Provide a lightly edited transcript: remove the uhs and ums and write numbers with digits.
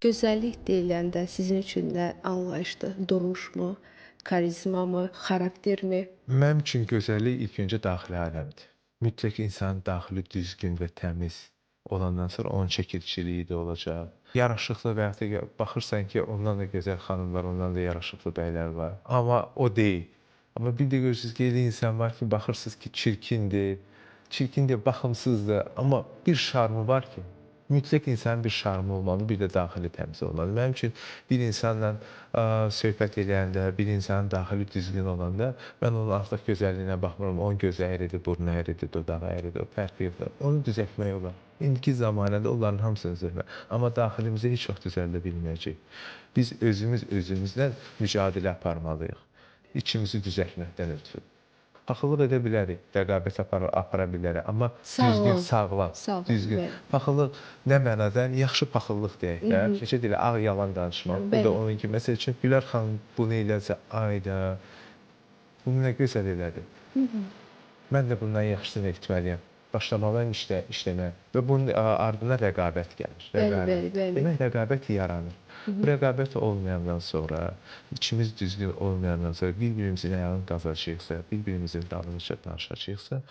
Gözəllik deyiləndə sizin üçün nə anlayışdır? Duruşmu, karizmamı, xaraktermi? Mənim üçün gözəllik ilk öncə daxili aləmdir. Mütləq insanın daxili düzgün və təmiz olandan sonra onun çəkiciliyi də olacaq. Yaraşıqlı və yaxud da baxırsan ki, ondan da gözəl xanım var, ondan da yaraşıqlı bəylər var. Amma o deyil. Amma bir də görürsüz ki, elə insan var ki, baxırsınız ki, çirkindir, çirkin deyil, baxımsızdır, amma bir şarmı var ki, mütləq insanın bir şarmı olmalı, bir də daxili təmiz olmalı. Mənim üçün bir insanla söhbət eləyəndə, bir insanın daxili düzgün olanda mən onun artıq gözəlliyinə baxmıram. Onun gözü əyridir, burnu əyridir, dodağı əyridir, o fərqi yoxdur. Onu düzəltmək olar. İndiki zamanədə onların hamısını düzəltmək. Amma daxilimizi heç vaxt düzəldə bilməyəcəyik. Biz özümüz özümüzlə mücadilə aparmalıyıq. İçimizi düzəltməkdən ötürü. Paxıllıq edə bilərik, rəqabət apara bilərik, amma düzgün, sağlam, Sağlam, düzgün. Bəli. Paxıllıq nə mənada? Yaxşı paxıllıq deyək də. Necə deyirlər, ağ yalan danışmaq. Bu da onun kimi. Məsəl üçün Gülər xanım bunu eləsə, ayda bunu nə gözəl elədi. Mən də bundan yaxşısını etməliyəm. Başlamalıyam işləməyə və bunun ardına rəqabət gəlir. Bəli, bəli, bəli. Demək rəqabət yaranır. Bu rəqabət olmayandan sonra, içimiz düzgün olmayandan sonra bir-birimizin ayağını qazacaqsa, bir-birimizin dalınca danışacaqsa.